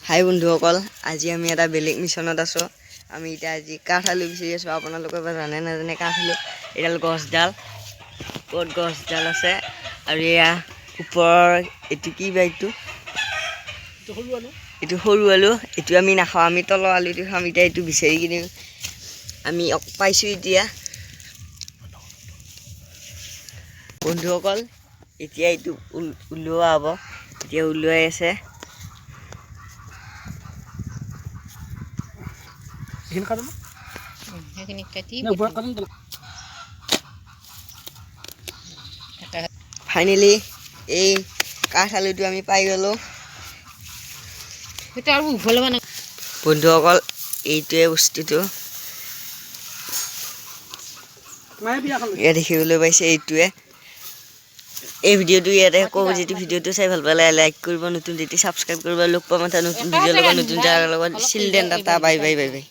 হাই বন্ধুসকল, আজি আমি এটা বেলেগ মিছনত আছোঁ। আমি এতিয়া আজি কাঠ আলু বিচাৰি আছোঁ। আপোনালোকে বা জানে নাজানে কাঠ আলু, এইডাল গছডাল ক'ত গছডাল আছে। আৰু এয়া ওপৰৰ এইটো কি বা এইটো? এইটো সৰু আলু, এইটো আমি নাখাওঁ, আমি তলৰ আলুটো খাম। এতিয়া এইটো বিচাৰি কিনে আমি পাইছোঁ। এতিয়া বন্ধুসকল, এতিয়া এইটো ওলোৱা হ'ব, এতিয়া ওলোৱাই আছে। ফাইনেলি এই কাঠ আলুটো আমি পাই গ'লোঁ। বন্ধুসকল, এইটোৱে বস্তুটো ইয়াত দেখিবলৈ পাইছে এইটোৱে। এই ভিডিঅ'টো ইয়াতে কওঁ, যিটো ভিডিঅ'টো চাই ভাল পালে লাইক কৰিব, নতুন যদি ছাবস্ক্ৰাইব কৰিব। লগ পাম এটা নতুন ভিডিঅ'ৰ লগত, নতুন জেগাৰ লগত। Till then, tata, bye bye, bye bye.